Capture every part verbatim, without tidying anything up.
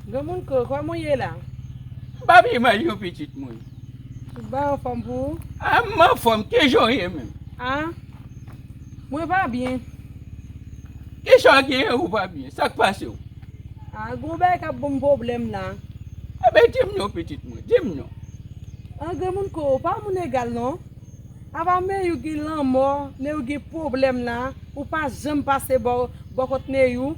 Granmoun Ko, kòman w ye la? M pa pi mal non pitit mwen. Tout bagay anfòm pou ou? A, m anfòm, kijan w ye menm? A, mwen pa byen. Kisa w genyen ou pa byen? Sa k pase w? A, gen yon bagay k ap ban m pwoblèm la. Enben, di m non pitit mwen, di m non. An, Granmoun Ko, ou pa moun egal non. Apa Meyou gen lanmò, Meyou gen pwoblèm la, ou pa janm pase bò, bò kot Meyou?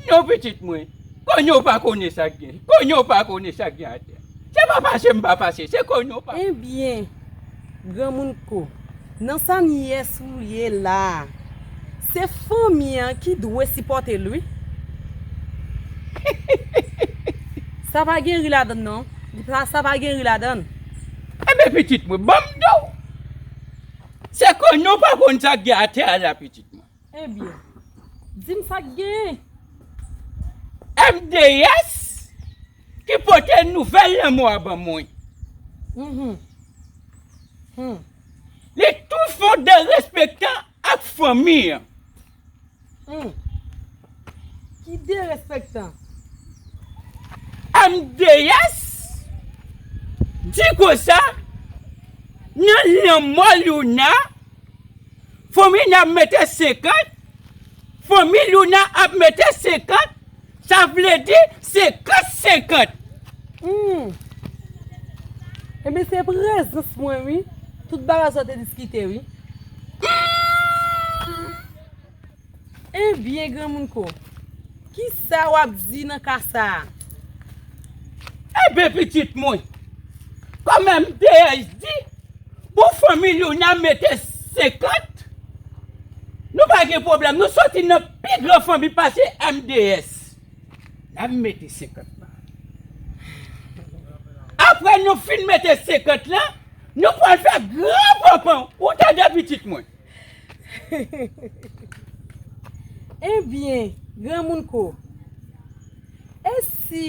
Non pitit mwen, konnen w pa konnen sa k gen, konnen w pa konnen sa k gen atè. Se pa pase m pa pase, se konnen w pa. Ebyen, Granmoun Ko, nan sa nyès ou ye la a, se fanmi an ki dwe sipòte l wi. Sa pa gen ri ladann non. Sa, sa pa gen ri ladann. Enben pitit mwen, ban m di w. Se konnen w pa konn sa k gen atè a la pitit mwen. Ebyen, di m sa k genyen. M D S ki pote nouvèl lanmò a ban mwen. Mhm. Hmm. Li tou fè w derespektan ak fanmi an. Hmm. Ki derespektan. M D S di konsa, nan lanmò Luna, fanmi n ap mete senkant, fanmi Luna ap mete senkant, sa vle di senkant senkant. Hmm. Ebyen, se prezans mwen, wi. Tout bagay sa te diskite, wi. Ebyen, Granmoun Ko, kisa w ap di nan ka sa a? Enben, pitit mwen, kòm M D S di, pou fanmi Luna mete senkant, nou pa gen pwoblèm. Nou soti nan pi gran fanmi pase M D S. N ap mete senkant la. Apre nou fin mete senkant la, nou pral fè gran panpan. Ou tande, pitit mwen? Ebyen, Granmoun Ko, e si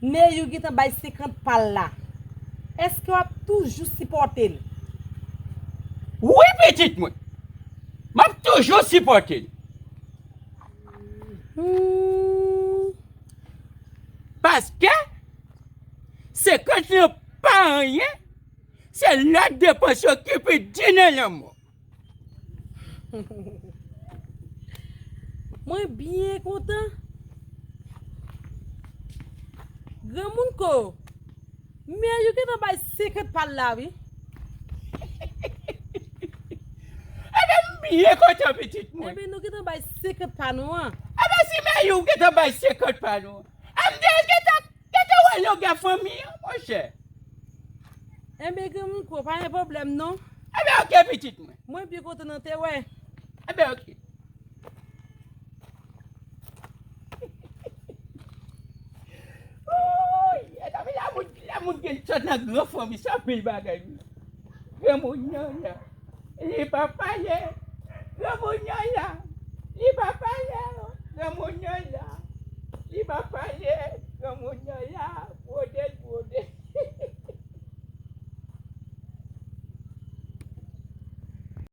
Meyou gentan bay senkant pa l la, èske w ap toujou sipòte l? Wi, pitit mwen. M ap toujou sipòte l. Hmm. Paske senkant lan pa anyen, se lòt depans yo ki pi di nan lanmò. Mwen byen kontan. Granmoun Ko, Meyou gentan bay senkant pa l la, wi. Enben, m byen kontan, pitit mwen. Enben, nou gentan bay senkant pa nou an. Enben, si Meyou gentan bay senkant pa nou an, M D S gentan, gentan wè longè fanmi an, monchè. Enben, Granmoun Ko, pa gen pwoblèm, non. Enben, oke, pitit mwen. Mwen byen kontan nan te wè. Enben, oke. Wouy, e tankou lè moun, lè moun gen sòt nan gran fanmi, se anpil bagay, wi. Granmoun nan la, li pa pale. Granmoun nan la, li pa pale. Granmoun nan la, li pa pale. Granmoun nan la,